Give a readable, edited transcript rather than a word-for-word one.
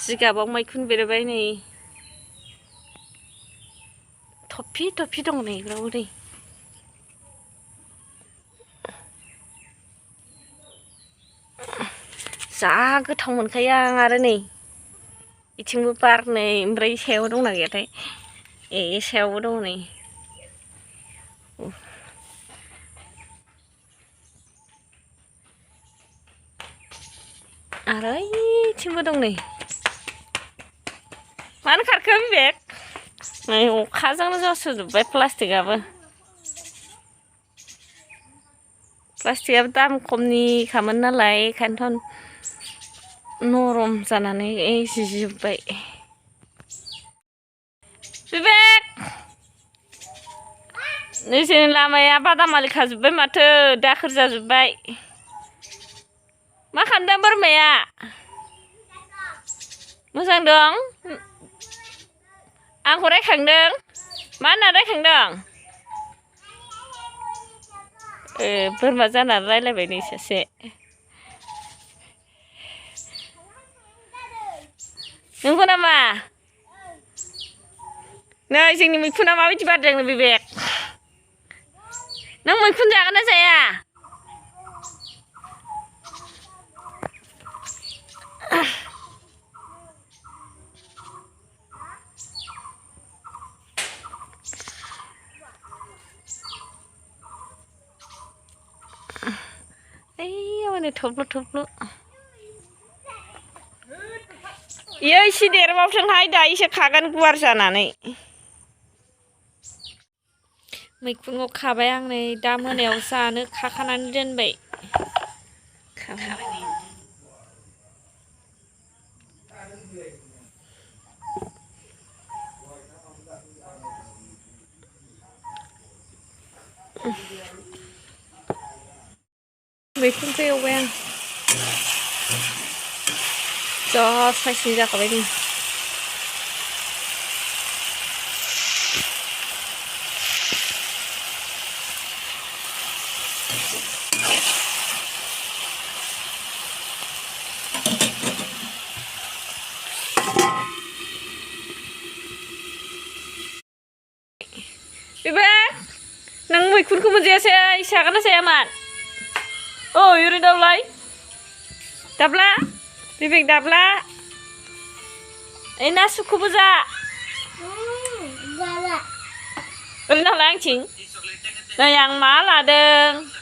जिगाबाव मैखुन बेरबाय नै थफि दं नै बेफोरावबो नै जा गोथाव मोनखायो आं आरो नै इथिंबो बार नै ओमफ्राय सायाव दंना गैयाथाय सायावबो दं नै आरो इथिंबो दं नै मानो खारखो बिबेक नै अखाजोंनो जासोजोब्बाय प्लास्टिकआबो दाम खमनिखामोन नालाय ओंखायनोथ' नरम जानानै जिजोब्बाय बिबेक नोंसोरनि लामाया बादामालि खाजोब्बाय माथो दाखोर जाजोब्बाय मा खालामदों बोरमाया मोजां दं आंखौ रायखांदों मा होनना रायखांदों बोरमा जानानै रायलायबाय नै सासे नंगौ नामा नै जोंनि मैखुना माबायदि बारदों बिबेक नों मैखुन जागोन ना जाया माने थब्ल' इयो एसे देरबावथोंहाय दा एसे खागोन गुवार जानानै मैखुनखौ खाबाय आं नै दा मोनायाव जानो खाखानानै दोनबाय मैखुनखौ एवबाय आं जा साइसनि जाखाबाय नै बिबेक नों मैखुनखौ मोनजायासै जागोन ना जायामोन ओरै दाब्ला बिबेक दाब्ला नासुखौबो जा ओरै नालाय आंथिं नै आं मा लादों